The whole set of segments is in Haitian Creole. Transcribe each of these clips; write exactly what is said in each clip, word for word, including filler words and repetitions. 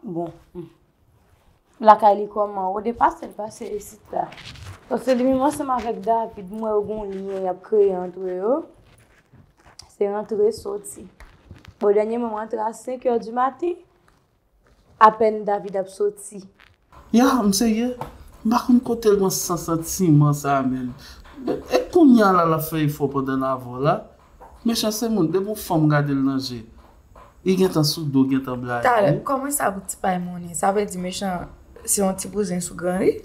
Bon. Lakay li kòman? Ou de pase l pase isit la. Paske li menm ansanm avèk David, m wè yo gon lyen y ap kreye antre yo. Se rantre soti. Bon, dènyèman, m rantre a senk è di maten. Apèn David ap soti. Ya, m serye. M pa konn kote l pran san santiman sa a menm. E kounye a la, l ap fè efò pandan n avè w la. Mechan se moun, depi yon fanm gade l nan je, li gentan sou do, gentan blage. Talè, kòman sa pou ti pay monnen? Sa vle di Mechan se yon ti bouzen sou Granri?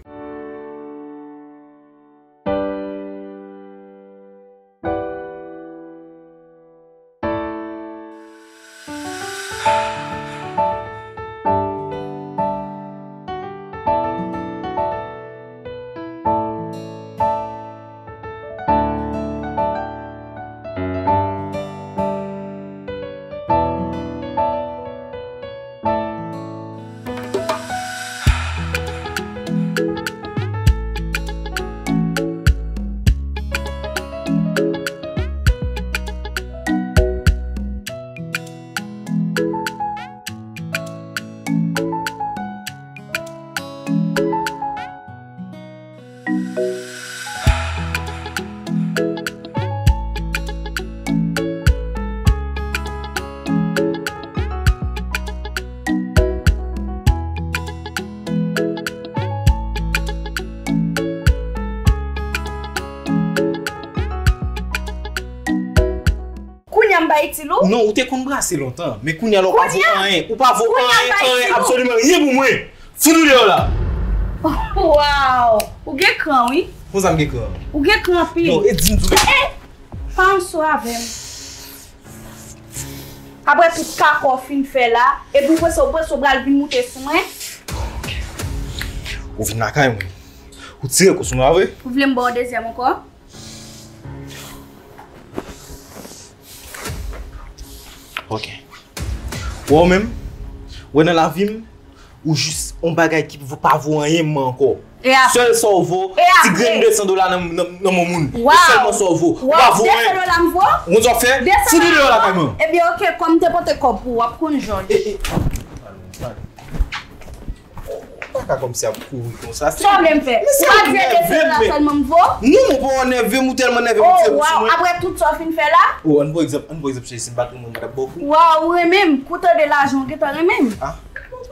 Kounye a m pa itil ou? Non, ou te konn brase lontan, men kounye a la ou pa vo anyen. Ou pa vo anyen, anyen, absoliman anyen pou mwen. Fout ou deyò la. Waw, ou gen kran wi. Konsa m gen kran. Ou gen kran anpil. Non, e di m tou. Eh, eh, pa anso avè m. Apre tout kaka w fin fè la, epi ou panse, ou panse ou pral vin moute sou mwen? Ou vin lakay mwen. Ou tire kou sou mwen, pa vre? Ou vle m ba w dezyèm ankò? Ok. Wè w menm, wè nan lavi m, ou jis yon bagay ki vo- pa vo anyen mwen ankò. E apre? Sèl sa w vo, e ti apre? Grenn de san dola nan, nan, nan men moun. Waw. Se sèlman sa w vo. Ou pa vo anyen. Waw, de san dola m vo? Ou konn sa w fè? De san dola? Fout ou deyò lakay mwen. Ebyen, ok, kòm m te pote kòb pou ou, w ap konn jan w ye. E, e. Pa ka kòmsi ap kouri konsa. Sa w vle m fè? Ou pa di e de san dola sèlman m vo? Non, ou pa nève m, ou tèlman nève m, ou tire kou sou mwen. Oh, waw. Apre tout sa w fin fè la? Oh, ann pran egzanp, ann pran egzanp, cheri, si m pa t renmen w, m pa t ap ba w kou. Waw, ou renmen m. Kote w de lajan, ou gentan renmen m. Ah.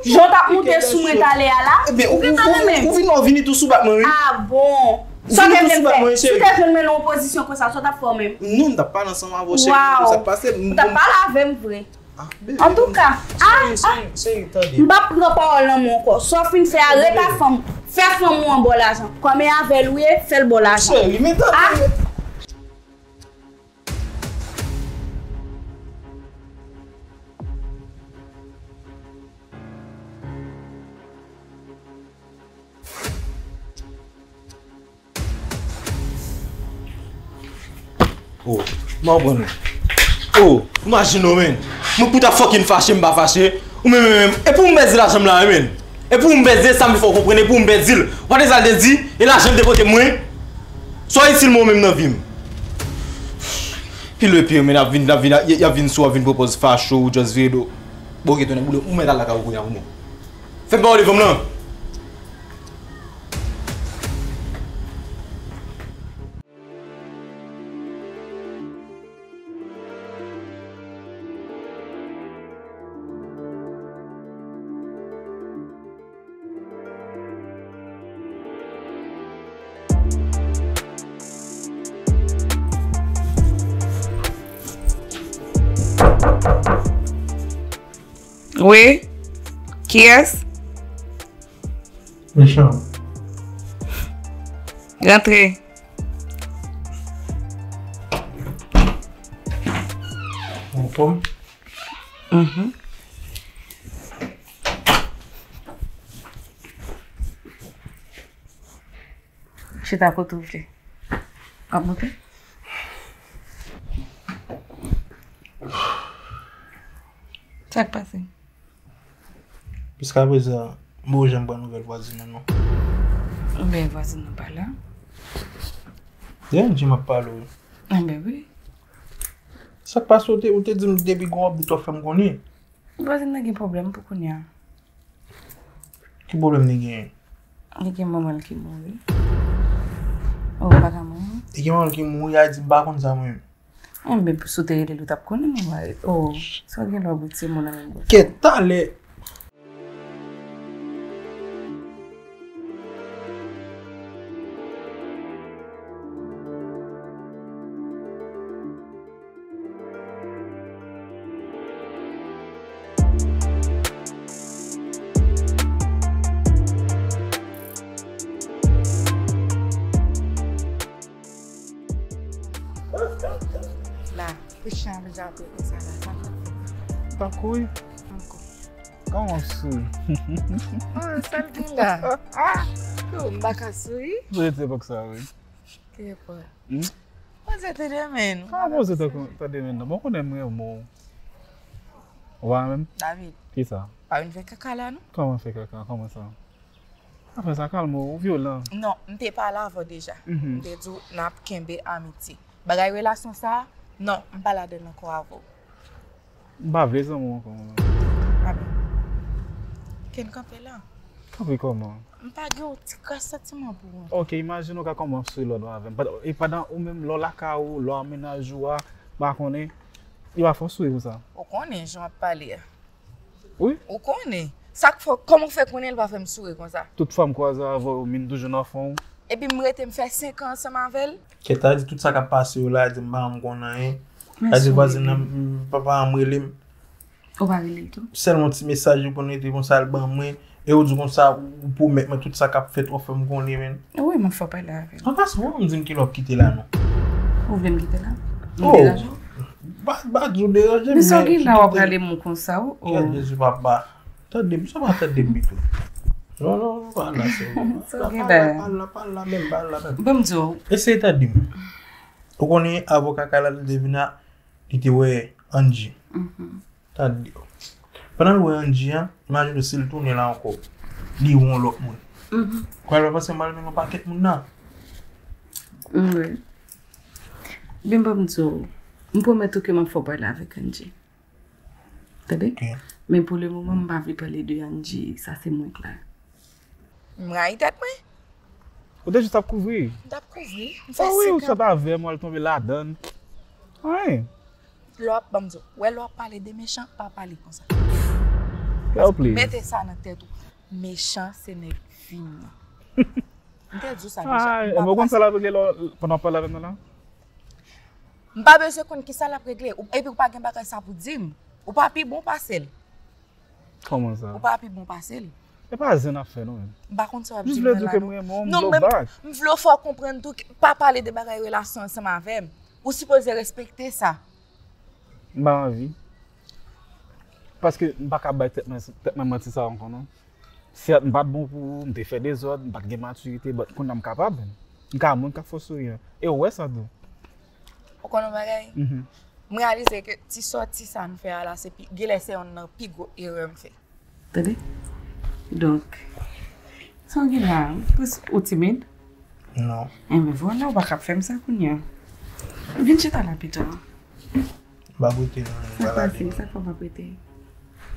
Jan w t ap moute sou mwen talè a la, ou gentan renmen m. Ou vin, ou vin, ou vin tou sou bat mwen, wi. Ah bon? Sa w te vle m fè? Si w te jwenn mwen nan yon pozisyon konsa, sa w t ap fè w menm? Non, m t ap pale ansanm avè w, cheri, m konn sa k pase. Ou t ap pale avè m vre. Ah, bebe, antouka, ah, seri, seri, tande. M p ap pran pawòl nan men w ankò. Sa w fin fè a, ret a fanm. Fè fanm ou an ba w lajan. Kòm e avè l ou ye, fè l ba w lajan. Cheri, men tande. Ah. Oh, m ap pran nou. Oh, imajine w, menn. Mwen pou ta fucking fache, m pa fache. Ou menm, menm, menm. E pou m pèdi lajan m la, menn. E pou m pèdi, sa m fè w konprann, e pou m pèdi l. Ou pa tande sa l te di? E lajan l te pote mwen. Sa w itil mwen menm nan vi m. Pi le pire, menn, y ap vin, y ap vin, y ap vin sou, y ap vin pwopoze fache w, ou just vire do. Bon, ok, tounen boule, ou mèt al lakay ou kounye a pou mwen. Fè m pawòl devan m lan. Wi? Kiyès? Mechan. Rantre. Ou anfòm? Mhm. Chita kote w vle. W ap monte? Sa k pase? Jiskaprezan, m poko janm pran nouvèl vwazin nan, non. Oubyen vwazin nan pa la? Dèyè Angie m ap pale w. Enben wi. Sa k pase, ou te, ou te di m depi gon wòb ou t ap fè m konnen. Vwazin nan gen pwoblèm pou kounye a. Ki pwoblèm li genyen? Li gen manman l ki mouri. Oh, ou pa ka mouri? Li gen manman l ki mouri, a di m pa konn sa mwen menm. Enben, si w te rele l, ou t ap konnen, mwen mari. Oh, sa w gen lè w bout se moun nan menm bouch. Kèt, talè. La, Christian ap jape konsa la, sa k ap fèt? Pa kouri. Ankò. Kòman w souri? Ah, sa l gen la? Yo, m pa ka souri. Souri ti epòk sa, wi. Ki epòk? Hmm? Poze tande men. Kòman poze tande men nan? Bon, konnen m renmen w. Ou pa menm? David. Kisa? Pa vin fè kaka la, non? Kòman fè kaka? Kòman sa? Afè sa kalme w, ou vyolan. Non, m te pale avè w deja. Mhm. M te di w n ap kenbe amitye. Bagay relasyon sa a, non, m pa ladan l ankò avè w. M pa vle zanmi w ankò, mwen. Amen. Ken kanpe la. Kanpe kòman? M pa gen yon ti kras santiman pou ou. Ok, imajine w ka kòman ap souri lòt bò avè m. Pandan, e pandan ou menm, lè w lakay ou, lè w ak mennaj ou a, m pa konnen, li pa fè w souri konsa. Ou konnen jan w ap pale a. Wi. Ou konnen. Sa k fè, kòman w fè konnen l pa fè m souri konsa? Tout fwa m kwaze avè w, m vin toujou nan fon w. Epi m rete m fè senk an ansanm avè l. Kèt, sa di tout sa k ap pase yo la, di m pa janm konn anyen. Sa di vwazin nan, m, papa an m rele m. Ou pa rele l tou? Sèlman ti mesaj yo konn rete konsa l ban mwen. E ou di konsa, ou pwomèt mwen tout sa k ap fèt, w ap fè m konnen, men. Wi, m ap fè w pale avè l. An fason, ou di m ki lè w ap kite la, non. Ou vle m kite la? M deranje w? Pa, pa di w deranje m, men sa w gen la, w ap rale m konsa, o. Kèt, Jezi papa. Tande m, sa pa tande m pito. Non, non, non, pa la, se. Sa w gen la? Pa la, pa la, pa la menm, pa la menm. Ban m di w. Eseye tande m. Ou konnen avoka Kayla te vin la, li te wè Angie. Mhm. Tande. Pandan l wè Angie an, imajine w si l tounen la ankò. Li wè yon lòt moun. Mhm. Kwè l pa panse m pral vin yon pakèt moun nan. Mm, wi. Byen, ban m di w, m pwomèt ou ke m ap fè w pale avèk Angie. Tande? Ok. Men pou le moman, m pa vle pale de Angie, sa se mwen k la. M rayi tèt mwen. Ou te jis ap kouvri. M t ap kouvri. M fè senk an. Ah wi, ou sot avè m, w al tonbe ladann. Anyen. Lè w ap, ban m di w, wè lè w ap pale de mechan, pa pale konsa. Kè w plis. Mete sa nan tèt ou. Mechan se nèg vi m nan. M te di w sa deja. Ah, m pa pase. Ou konn sa l ap regle lè w, pandan w ap pale avè m nan la? M pa bezwen konn kisa l ap regle. Ou, epi ou pa gen bagay sa pou di m. Ou pa pi bon pase l. Kòman sa? Ou pa pi bon pase l. E pa zen n ap fè non, menm. M pa konn sa w ap di m nan la non. M vle di w ke m renmen w, m vle w back. Non, men m vle w fè w konprann tou ke pa pale de bagay relasyon ansanm avè m. Ou sipoze respekte sa. M pa anvi. Paske m pa ka bay tèt mwen, tèt mwen manti sa ankò non. Sèt, m pa t bon pou ou, m te fè dezòd, m pa t gen matirite, but kounye a m kapab. M ka wè moun k ap fè w souri an. E ou wè sa tou. Ou konn yon bagay? Mhm. M reyalize ke ti sòti sa n fè a la, se pi, genlè se yonn nan pi gwo erè m fè. Tande? Donk, sa w gen la, ou timid? Non. Enben, vwala, ou pa ka ap fè m sa kounye a. Vin chita la pito. M p ap rete non, m pral ale non. Sa k pase? Sa k fè w p ap rete?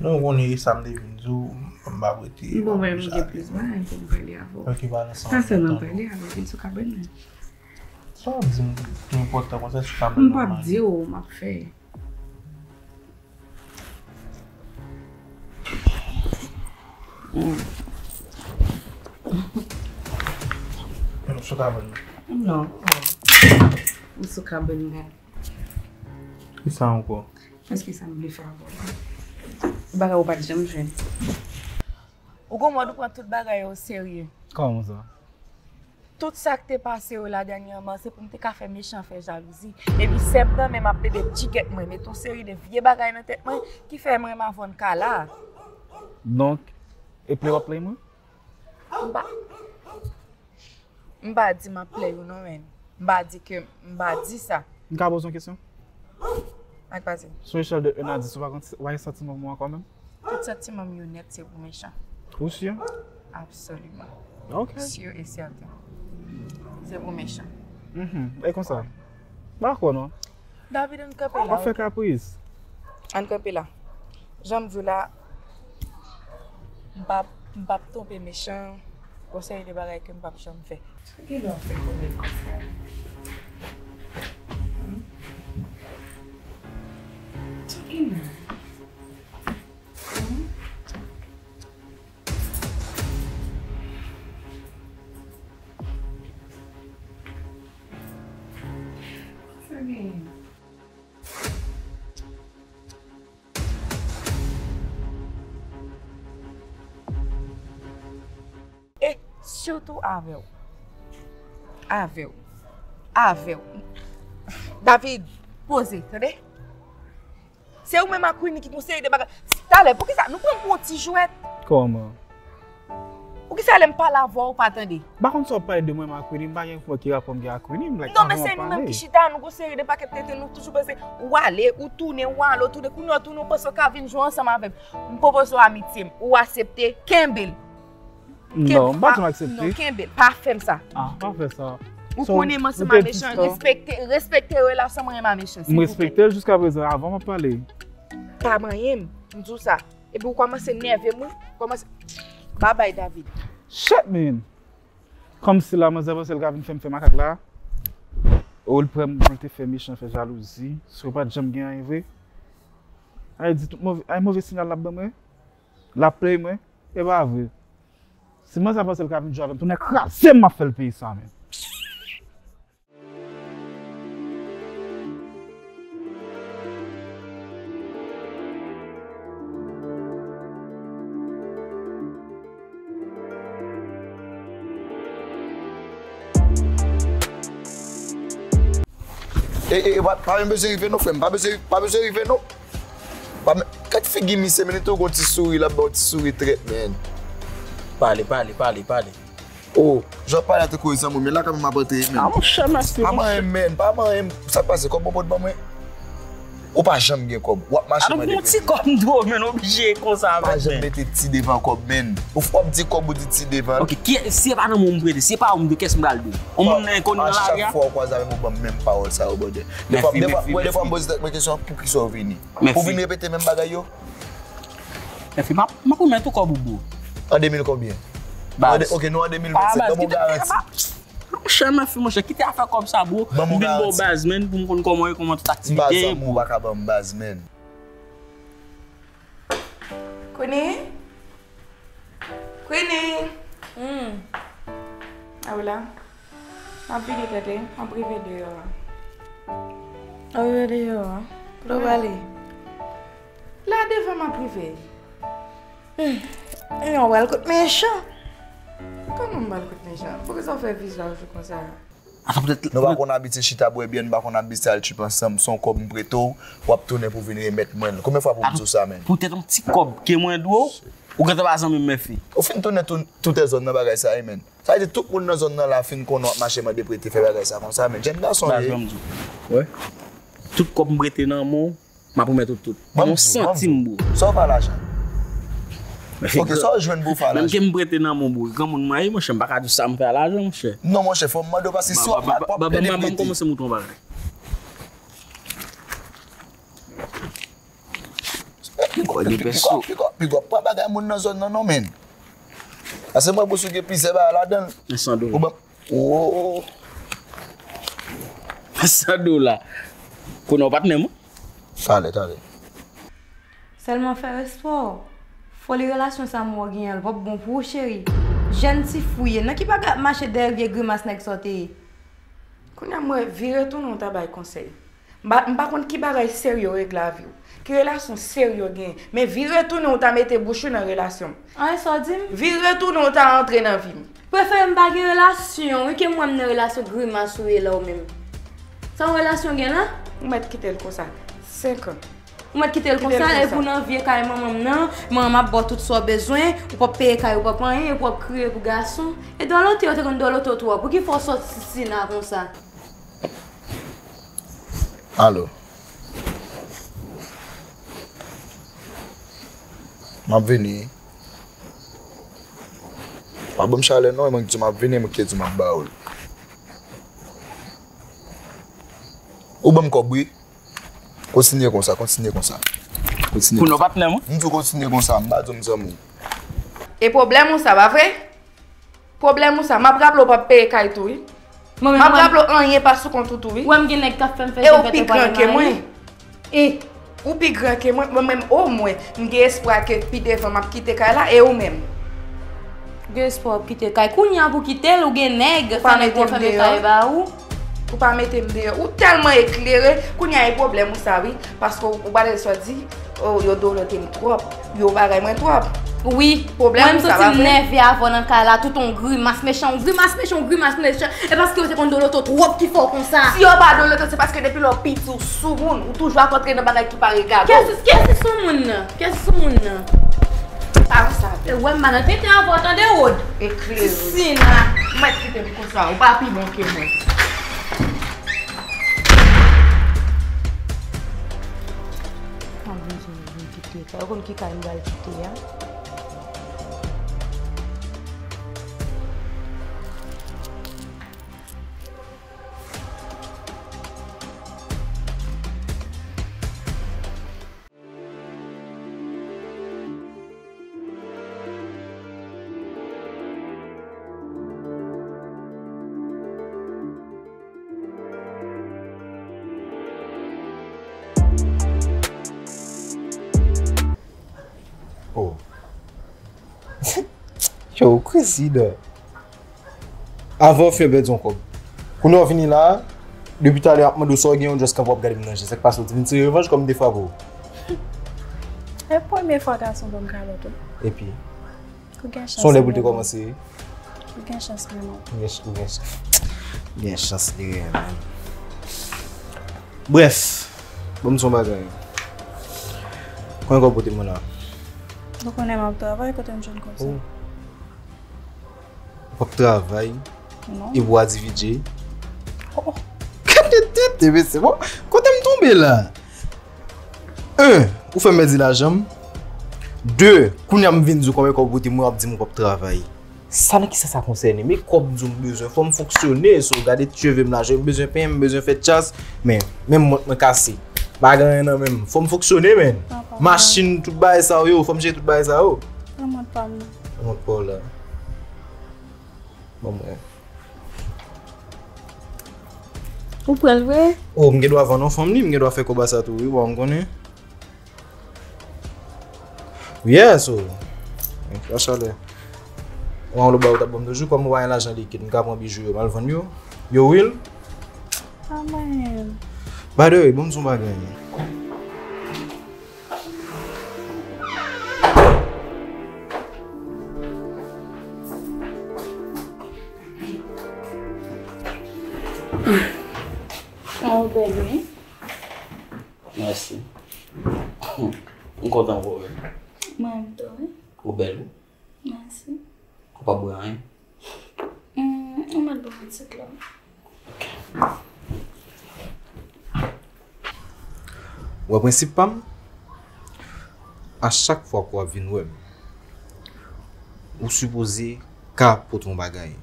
Non, ou konnen e sa m te vin di w, m p ap rete. Bon, men m gen plis bagay pou m pale avè w. Ok, pa nan sa. Pa sèlman pale avè w, vin sou kabann nan. Sa w ap di m ki enpòtan konsa sou kabann nan? M p ap di w, m ap fè. M sou kabann nan. Non. M sou kabann nan. Kisa ankò? Paske sa m vle fè avè w la. Bagay ou pa t janm jwenn. Ou gon mòd ou pran tout bagay yo serye. Kòman sa? Tout sa k te pase yo la dènyèman, se pou m te ka fè mechan fè jalouzi. Epi sè m nan menm ap plede djigèt mwen, met yon seri de vye bagay nan tèt mwen ki fè m renmen avè w ka la. Donk, e play w ap play mwen? M pa, m pa di m ap play ou non, men. M pa di ke, m pa di sa. M ka poze yon kesyon? Sa k pase? Sou yon echèl de un à dix, ou pa konn, ou pa gen santiman pou mwen ankò menm? Tout santiman m yo nèt se pou mechan. Ou si? Absoliman. Ok. Si e sèten. Se pou mechan. Mhm. E konsa? M pa kwè non. David, ann kanpe la, ok? W ap fè kapris. Ann kanpe la. Jan m di w la, m p ap M p ap tonbe mechan, gon seri de bagay ke m p ap janm fè. Kilè w fè kòmèt konsa? Hmm? Kilè? Hmm? Sa gen? E sitou avè w. Avè w. Avè w. David, poze, tande? Se ou menm ak Queenie ki gon seri de bagay. Talè, poukisa nou pran m pou yon ti jwèt? Kòman? Poukisa lè m pale avè w, ou pa tande? M pa konn sa w ap pale de mwen menm ak Queenie, m pa gen ki rapò m gen ak Queenie, m like, non, men se nou menm ki chita, nou gon seri de pakèt tenten, nou toujou panse, ou ale, ou tounen, ou ale, ou tounen, kounye a w tounen, ou panse w ka vin jwe ansanm avè m. M pwopoze w amitye m, ou aksepte, kenbe l. Non, m pa janm aksepte. Non, kenbe l, pa fè m sa. Ah, pa fè sa. Ou konnen m se ma mechan, respekte, respekte relasyon mwen e ma mechan, silvouplè. M respekte l jiska prezan, avan m ap pale. Pa manyen m, m di w sa. Epi ou kòmanse nève m, wi. Kòmanse. Babay, David. Shit, man. Kòmsi la, manzè panse l ka vin fè m fè makak la. Ou l pran m pou l te fè mechan, fè jalouzi. Si w pa t janm gen anyen vre. Ay di tout move, ay move siyal l ap ban mwen. L ap play mwen. E pa vre. Si manzè panse l ka vin jwe avè m, tounen kraze m, m ap fè l peye sa, men. E, e, e, pa, pa menm bezwen rive non, frè m. Pa bezwen, pa bezwen rive non. Pa men, gad figi misye, men li tou gon ti souri, l ap ba w ti souri trèt, men. Pale, pale, pale, pale. Oh, jan w ap pale a tankou yon zanmi w, men la kanmenm m ap antre, men. Ah, monchè, mèsi, monchè. Pa manyen m, men, pa manyen m. Sa k pase, kòb ou pot ban mwen? Ou pa janm gen kòb. W ap mache mande prete. Ti kòb m dwe w, men, oblije konsa avè m, men. Pa janm mete ti devan kòb, men. Ou f-, w ap di kòb, ou di ti devan. Ok, ki, si e pa nan men w m prete, si e pa ou m dwe, kiyès m pral dwe? Yon moun nan enkoni nan lari a? A chak fwa w kwaze avè m, ou ban m menm pawòl sa yo, brother. Defwa, defwa, defwa m poze tèt mwen kesyon, poukisa w vini? Ou vin repete menm bagay yo? Mèsi, m ap, m ap remèt ou kòb ou, bro. An de mil konbyen? Baz. An de, ok, nou an de mil vennsenk. Ban m yon garanti. Monchè, mèsi, monchè, kite afè kòb sa, bro. M vin ba w baz, man, pou m konn kòman w ye, kòman tout aktivite ye, bro. M pa zanmi w, ou pa ka ban m baz, man. Queenie? Queenie! Hmm. A w la? M ap vini tande, m ap rive deyò a. W ap rive deyò a? Kote w prale? La devan m ap rive. Hmm. Ebyen, w pral kout mechan. Kòman m pral kout mechan? Poukisa w fè vizaj ou konsa? Ata poutèt. Nou pa konn abitye chita bwè byè, nou pa konn abitye al trip ansanm. Se yon kòb m prete w, w ap tounen pou vin remèt mwen l. Konbyen fwa pou m di w sa, men? Poutèt yon ti kòb ke mwen dwe w, ou gentan pa zanmi m, men fi. Ou fin tounen tou, toutè zòn nan bagay sa, wi, men. Sa vle di tout moun nan zòn nan la fin konnen w ap mache mande prete, fè bagay sa konsa, men. Jèn gason w ye. Baz, ban m di w. Wè. Tout kòb m prete nan men w, m ap remèt ou tout. Pa yon santim, bro. Sa w fè a lajan? Ok, sa w jwenn pou w fè a lajan? Menm ke m prete nan men w, bro. Granmoun mwen ye, monchè, m pa ka di w sa m fè a lajan, monchè. Non, monchè, fò m mande w paske si w ap, w ap pede prete. Ban m kòmanse moutre yon bagay. Pick up, pick up, pick up, pick up. Pran bagay moun nan zòn nan, non, men. Paske mwen, bous, ou gen plizyè bagay ladan l. San dola. Ou ban Oh! San dola. Konnen w patnè m, wi. Talè, talè. Sèlman fè respè w. Foli relasyon sa m wè w genyen an, li p ap bon pou ou, cheri. Jèn ti fou w ye. Nan ki bagay w ap mache dèyè vye grimas nèg sa w te ye? Kounye a m wè vire tounen w ta bay konsèy. M pa, m pa konn ki bagay serye w regle a vi w. Ki relasyon serye w genyen. Men vire tounen w ta mete bouch ou nan relasyon m. Anyen sa w di m? Vire tounen w ta antre nan vi m. Prefere m pa gen relasyon, wi, ke m wè m nan relasyon grimas ou ye la w menm. Sa yon relasyon gen la? Ou mèt kite l konsa. Senk an. Ou mèt kite l konsa, epi w nan vye kay manman m nan, manman m ap ba w tout sa w bezwen, ou p ap peye kay, ou p ap anyen, epi w ap kriye pou gason. E dòlote, yo te konn dòlote w twòp. Poukisa w sòti sina konsa? Alo. M ap vini. Pa ban m chalè non, e mwen ki di w m ap vini, e mwen ki te di w m ap ba ou l. Ou ban m kòb, wi. Kontinye konsa, kontinye konsa. Kontinye konsa. Pou nou patnè m, wi. M di w kontinye konsa, m pa di w m zanmi w. E pwoblèm ou sa, pa vre? Pwoblèm ou sa, m ap raple w p ap peye kay tou, wi. Mwen menm, m ap raple w anyen pa sou kont ou tou, wi. Ou wè m gen nèg k ap fè m fè jan fè tèt pale m anyen. E ou pi gran ke mwen. E ou pi gran ke mwen, mwen menm omwen, m gen espwa ke pi devan m ap kite kay la, e ou menm? Gen espwa w ap kite kay. Kounye a pou kite l, ou gen nèg, fè nèg yo fèmen kay ba ou. Ou pa mete m deyò. Ou tèlman eklere, kounye a e pwoblèm ou sa, wi. Paske ou, ou pale sòt di, oh, yo dolote m twòp. Yo bagay mwen twòp. Wi, pwoblèm mwen menm sa, santi m nève avè w nan kay la, tout on grimas mechan, on grimas mechan, on grimas mechan. E paske yo te konn dolote w twòp ki fè w konsa. Si yo pa dolote w, se paske depi lè w piti, ou soumoun, ou toujou ap antre nan bagay ki pa regade w. Kiyès, kiyès ki soumoun nan? Kiyès ki soumoun nan? Pa konsa. E wè m pa nan tenten avè w, tande, Rod? Eklere. Sisina. Ou mèt kite m konsa, ou pa pi bon ke mwen. Mwen bezwen vin kite kay. Ou konn ki kay m pral kite a? Oh. Yo, ou crazy, dog. Avan w fè pèdi yon kòb. Kounye a w vini la, depi talè ap mande w sa w gen, ou just kanpe w ap gade m nan je. Sa k pase, w te vin tire revanj kòm m te frape w? E premye fwa gason ban m kalòt ou. Epi? Ou gen chans. Se yon lè pou l te kòmanse. Ou gen chans, menm. Ou gen ch-, ou gen ch-, ou gen chans li renmen m. Brèf, ban m di w yon bagay. Konbyen kòb ou pote mwen la? Ou konnen m ap travay, kote m jwenn kòb sa? Oh. Ou p ap travay? Non. Epi w a divide? Oh. Gade tete, mesye, bon, kote m tonbe la? En, ou fè m pèdi lajan m. De, kounye a m vin di w konbyen kòb ou pote mwen, w ap di m ou p ap travay. Sa nan kisa sa konsène m? E kòb m di w m bezwen, fò m fonksyone, so gade ti cheve m la, m bezwen penyen, m bezwen fè tyas, men menm mont mwen kase. Pa gen anyen nan men m. Fò m fonksyone, men. Machin, tout bagay sa yo, fò m jere tout bagay sa yo. Pran mont pa m nan. Pran mont pa w la. Ban mwen. Ou pran l vre? Oh, m gen dwa vann yon fanm li, m gen dwa fè kòb a sa tou, wi, bon, m konnen. Yeah, so. Fwa chalè. Ou an lòt bagay ou t ap ban m toujou, kòm ou pa gen lajan likid, m ka pran bijou yo, m al vann yo. Yo, Will. Amen. By the way, bon, m di w yon bagay. Sa ou bèl, wi. Mèsi. M kontan pou ou. Mwen menm tou, wi. Ou bèl, wi. Mèsi. Ou p ap bwè anyen? Hmm, ou mèt bwè yon ti dlo. Ok. Ou wè prensip pa m? A chak fwa ke w ap vin wè m, ou sipoze ka pote yon bagay.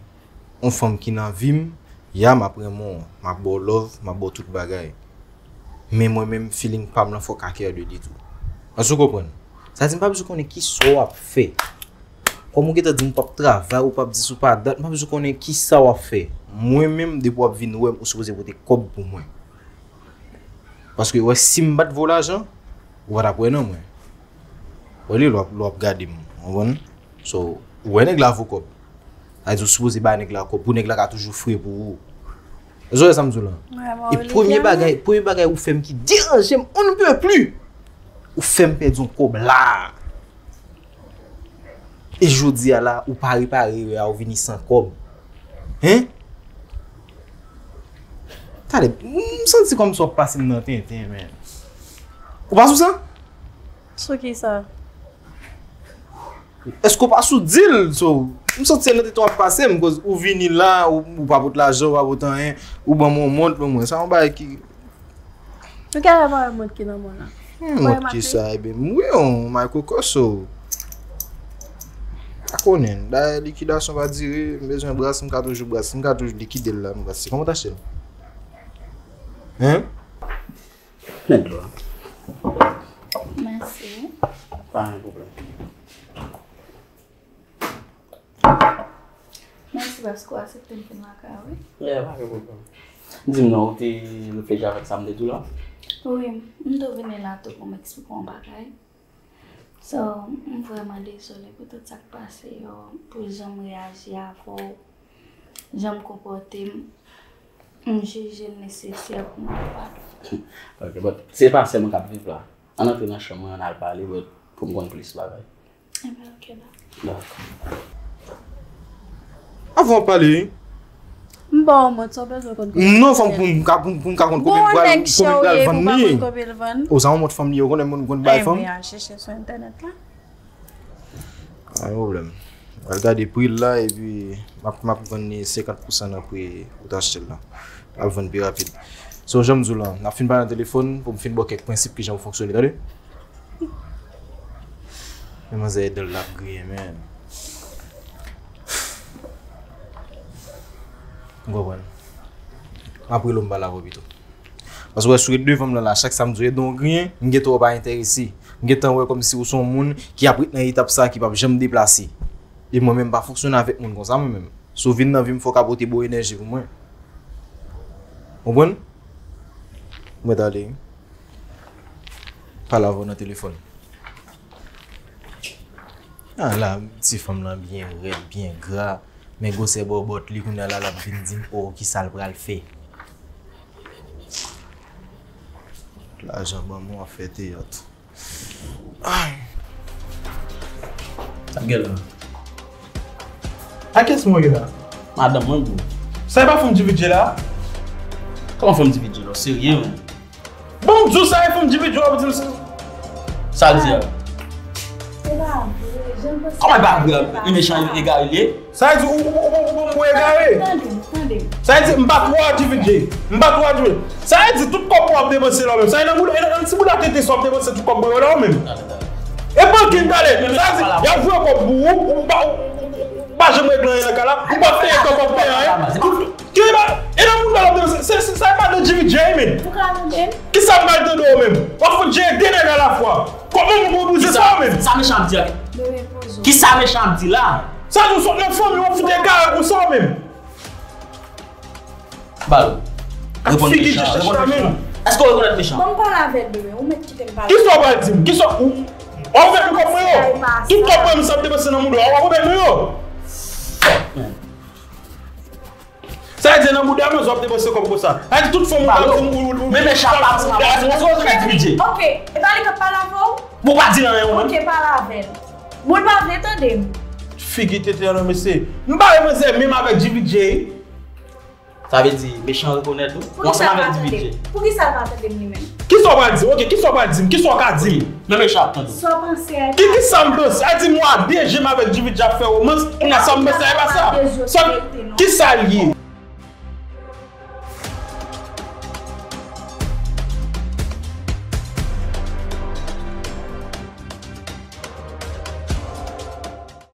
Yon fanm ki nan vi m, ya, m ap renmen w, m ap ba w love, m ap ba w tout bagay. Men mwen menm, feeling pa m lan, fò w ka care de li tou. Èske w konprann? Sa di m pa bezwen konnen kisa w ap fè. Kòm ou gentan di m ou p ap travay, ou p ap dis, ou pa dat, m pa bezwen konnen kisa w ap fè. Mwen menm, depi w ap vin wè m, ou sipoze pote kòb pou mwen. Paske, wè, si m pa t voye w lajan, ou pa t ap wè nan mwen. Wè li, lè w ap, lè w ap gade m, w konprann? So, ou wè nèg la vo kòb. Sa vle di ou sipoze bay nèg la kòb pou nèg la ka toujou fre pou ou. Èske w wè sa m di w la? E premye bagay, premye bagay ou fè m ki deranje m, on ne peut plus. Ou fè m pèdi yon kòb la. E jodi a la, ou pa repare erè a, ou vini san kòb. Hein? Talè, m santi kòmsi w ap pase m nan tenten, men. Ou pa sou sa? Sou kisa? Èske w pa sou dil? So, m santi se nan tenten w ap pase m, koz ou vini la, ou, ou pa pot lajan, ou pa pot anyen, ou ban m yon mont, ban mwen. Sa yon bagay ki Ou genlè pa wè mont ki nan men w lan. Hmm, mont ki sa, ebyen, m wi, yon Michael Corso. Pa konnen. Dayè, likidasyon pa dire, m bezwen bras, m ka toujou bras, m ka toujou likide l la, m bras. Se kòman w t achte l? Hein? Mèt dlo a. Mèsi. Pa gen pwoblèm. Paske w aksepte m vin lakay ou, wi. Yeah, pa gen pwoblèm. Di m non, ou te reflechi avèk sa m te di w la? Wi, m tou vini la tou pou m eksplike w yon bagay. So, m vrèman dezole pou tout sa k pase yo, pou jan m reyaji avè w, jan m konpòte m. M jije l nesesè pou m ba w padon. Ok, but se pa sè mwen k ap viv la. Ann antre nan chanm mwen, ann al pale, but pou m konn plis bagay. Enben, ok, dakò. Dakò. Avan w pale, wi. M ba w mòd sa w bezwen konn konbyen. Non, fò m pou m ka, pou m, pou m ka konn konbyen m pral, konbyen m pral vann li. O, sa yon mòd fanm li ye, ou konnen moun konn bay fanm. Enben, al chèche sou entènèt la. Pa gen pwoblèm. Al gade pri l la, epi m ap, m ap vann li senkant pousan nan pri ou t achte l la. M ap vann pi rapid. So, jan m di w la, n ap fin pale nan telefòn pou m fin ba w kèk prensip kijan pou fonksyone, tande? Men manzè, dan l ap griyen, men. M konprann. M ap rele w, m pale avè w pito. Paske w wè, si w ret devan m nan la, chak sa m di w, e dan w griyen, m gentan wè w pa enterese. M gentan wè kòmsi ou se yon moun ki ap ret nan etap sa, ki p ap janm deplase. E mwen menm, m pa fonksyone avèk moun konsa, mwen menm. Si w vin nan vi m, fò w ka pote bon enèji pou mwen. Konprann? Mwen t ale, wi. Pale avè w nan telefòn. Ah, la, ti fanm lan byen rèd, byen gra. Men gwosè bòbòt li, kounye a la, l ap vin di m, o, kisa l pral fè. Lajan ban mwen, w ap fè teyat. Ay. Sa gen la? A kiyès mwen ye la? Madanm mwen, bro. Sa e pa fanm D V J la? Kòman fanm D V J la? Serye, men. Bon, m di w sa e fanm D V J w ap di m sa. Sa l di a? Se pa vre, jan l panse. Kòman e pa vre? E mechan egare l ye? Sa vle di ou, ou, ou, ou, ou, ou egare? Tande m, tande m. Sa vle di m pa twò a D V J. M pa twò a D V J. Sa vle di tout kòb ou ap depanse la w menm. Sa vle nan bouda, e nan ti bouda tete sa w ap depanse tout kòb mwen yo la w menm. E bankin talè. Sa vle di y ap voye kòb pou ou, ou pa, ou, ou, ou pa janm regle anyen nan kay la, ou pa peye kòb, ou pa peye anyen. Ki ba, e nan bouda w ap depanse. Se, se, sa e pa de D V J, men. Ou ka tande m? Kisa m pral tande w menm? W ap fout jere de nèg alafwa. Kòman w pou bouze sa w menm? Sa mechan ap di a? Bebe, poze w. Kisa mechan ap di la? Sa nou sot nan fanmi w ap fout egare konsa w menm. Bal. Ak reponn figi mechan, reponn mechan. Èske w rekonèt mechan? Ban m pale avè l, bebe. Ou mèt kite m pale. Kisa w pral di m? Kisa w, w ap remèt mwen kòb mwen yo? Tout kòb mwen m sa ap depanse nan mouda w, w ap remèt mwen yo? Sa vle di nan bouda manzè w ap depanse kòb konsa. Sa vle di tout fanm ou pa di m ou, ou, ou, men mechan pa di m, pa di m, èske w rekonèt D V J? Ok, e pa li k ap pale avè w? Bon, pa di l anyen ou menm. Ok, pale avè l. Bon, l pa vle tande m. Figi tete a non mesye. M pa wè manzè menm avèk D V J. Sa vle di mechan rekonèt ou? Ou ansanm avèk D V J. Poukisa l pa tande m li menm? Kisa w pral di? Ok, kisa w pral di m? Kisa w ka di m? Men mechan ap tande w. Sa w panse a? Ki, kisa m panse? A di m w a de je m avèk D V J ap fè womans, kounye a sa m panse a e pa sa. Sa, kisa l ye?